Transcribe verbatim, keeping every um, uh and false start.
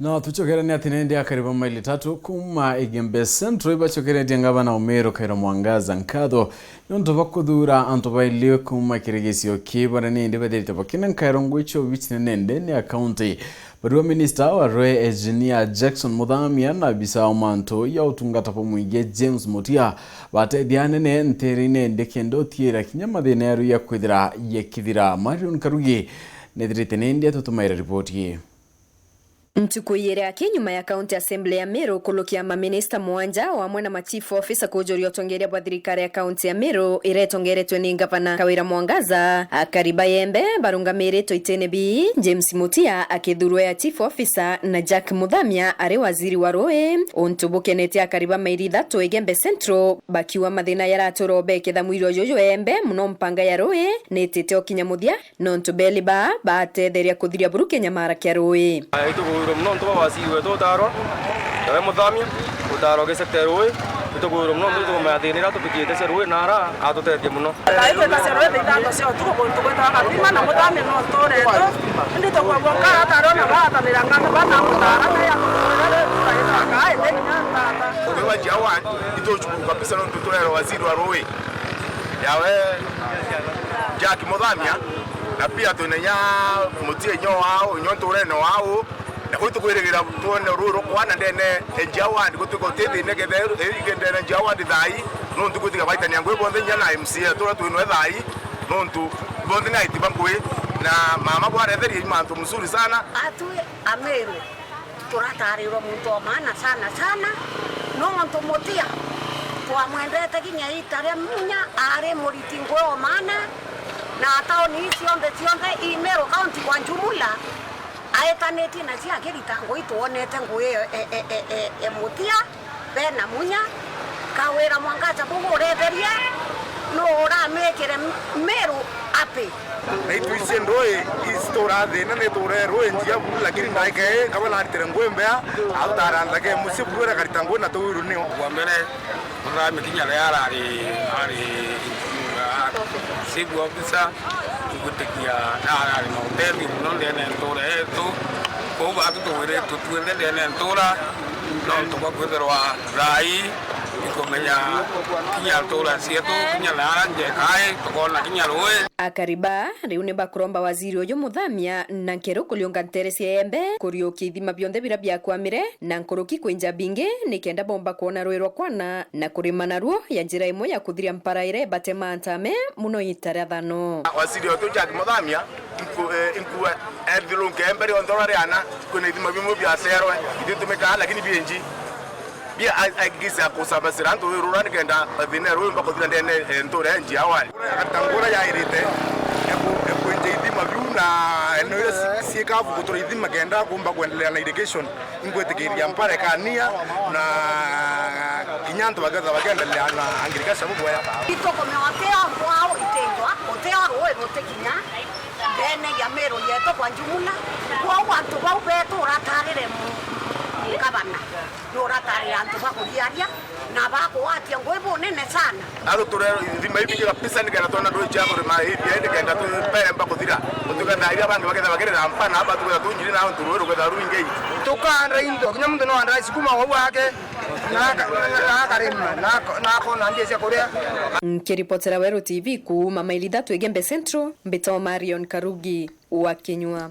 Na tucokeranie ati nindi akari ba maili tatu kuuma Igembe Central ibacokeretie ngavana o Meru Kawira Mwangaza nkatho niuntu bwa kuthuura antu baili kuuma kiri gicigo kii baria nindi bethirite bakina nkairo ngui cia obici nene ndene ya kaunti. Barua minista wa rwe Engineer Jackson Muthamia na abisa wa mantu ya utungata bwa muingi James Mutia batethia anene nteere-ini indi kenda utiira kinya mathina ya rui ya kwithira yakithira. Marion Karugi nethirite nindi atutumaira ripoti ii. Ntuku iiri aki nyuma ya County Assembly ya Meru kulukia maminista mwanja o amwe na ma chief officer kujuria utongeria bwa thirikari ya kaunti ya Meru iria itongeretwe ni ngavana Kawira Mwangaza, akari ba Igembe barungamiritwe itene bii, James Mutia akithurwa ya chief officer na Jack Muthamia ari waziri wa rui, untu bukenetie akari ba maili ithatu Igembe Central bakiuga mathina yaratura ubeketha mwiri ujuju Igembe, muno mpanga ya rui nitite ukinya muthia, nontu beli baa batetheria kuthiria buru kinyamara kia rui. Itugwirwe mono nontu bwa waziri wetu Utaro, nawe Muthamia, Utaro gi sector ya rui, itugwirwe mono nontu tukumenya thina iria tupikiite cia rui na ara atutethie mono. Thaa itwita cia rui thaa ithatu cia utuku kuntu gwitaga Kathima na Muthamia no turetu. Indi tukwagua nkara atari ona baratanira ngano bana mutara na ya kutukwira rui tukaitaka indi kinya ntata. Ukiwa Jawan, itucukuru kabisa nontu turerwa waziri wa rui. Yawe Jack Muthamia, na pia twina inya Mutia inya wao, inya nturene wao, na kwi tukwirigira twone ruu rukwana ndene ya Njia Ward, gutuika uti thina kethe igendere Njia Ward thai, nontu gwitiga baitania ngui bonthe inya na M C A turia twinwe thai, nontu bonthe ni aiti ba ngui, na mama bwaretherie mantu mzuri sana. Atwi Ameru. Turatarirwa muntu o maana sana sana, nontu Mutia twamwendete kinya ita ria munya, ari muriti ngui o maana, na tauni ii cionthe cionthe i Meru County kwa jumla, aetanitie nacio akirita ngui, twonete ngui e, e, e, e, e, e Mutia. Bena munya, Kawira Mwangaza buguretherie, nu uramikire Meru api? Na itwisi ndui isi turathina ni ture rui njia buru, lakini ndaika ii nkaba naritire ngui mbea, atutara nthaka mucii buru, era karita ngui na tuwiru nio. Kwa mbere, Muthami kinya ria arari, ari, ah, civil officer, Ngwitikia na arari na utethio muno ndene ya ntura yetu. Kwou batu tugwiritwe twinthe ndene ya ntura, nontu bwa kwithirwa thai ikumenya kinya ntura cietu, kinya na ara njekai, tukona kinya rui. Akari baa riu ni bakuromba waziri uyu Muthamia na Nkeru kuriunga ntere cia Igembe, kuriukia ithima bionthe biria biakwamire, na nkuruki kwinja bingi, nikenda bomba kwona rui rwa kwana na kurima naruo ya njira imwe ya kuthiria mpara iria ibatema ntame muno ita ria thano. Waziri wetu Jack Muthamia, inku-, eh, inkua ethirunke mbere onthe uria riana, kwina ithima bimwe biacerwe, ititumikaga, lakini bienji. Bia a-, ahakikisha kusabasira antu rura nikenda thina ruu mba kuthira ndene, eh, ntura ya Njia Ward. Katangura yairite, eku-, ekwinja ithima biu na eneo iria ci-, ciikabu gutura ithima kenda kumba kwendelea na irrigation. Ingwitikiria mpara ikania na kinya antu bakethira bakiendelea na agriculture bubwega. Itukumenya uti o nkwao itindwa, uti o rui rutikinya ndene ya Meru yetu kwa jumla. Kwou antu bau betu uratarire mu-, ngavana, nuratarire antu bakuriaria na bakugwatia ngui bunene sana. Atuture ithima ibingi kabisa nikenda twona ndui cia kurima A P I nikenda tupere mba kuthira. Gutuika thaa iria bangi baketha bakirira mpa na aba tuketha tunjiri na antu rui ruketha rwingi. Tukanda into, kinya muntu no andaa sukuma wau wake, na aka-, na akarima, na ako-, na akona mbia cia kuria. Nkiripotera Weru T V kuuma maili ithatu Igembe Central, mbitagwa Marion Karugi wa Kinyua.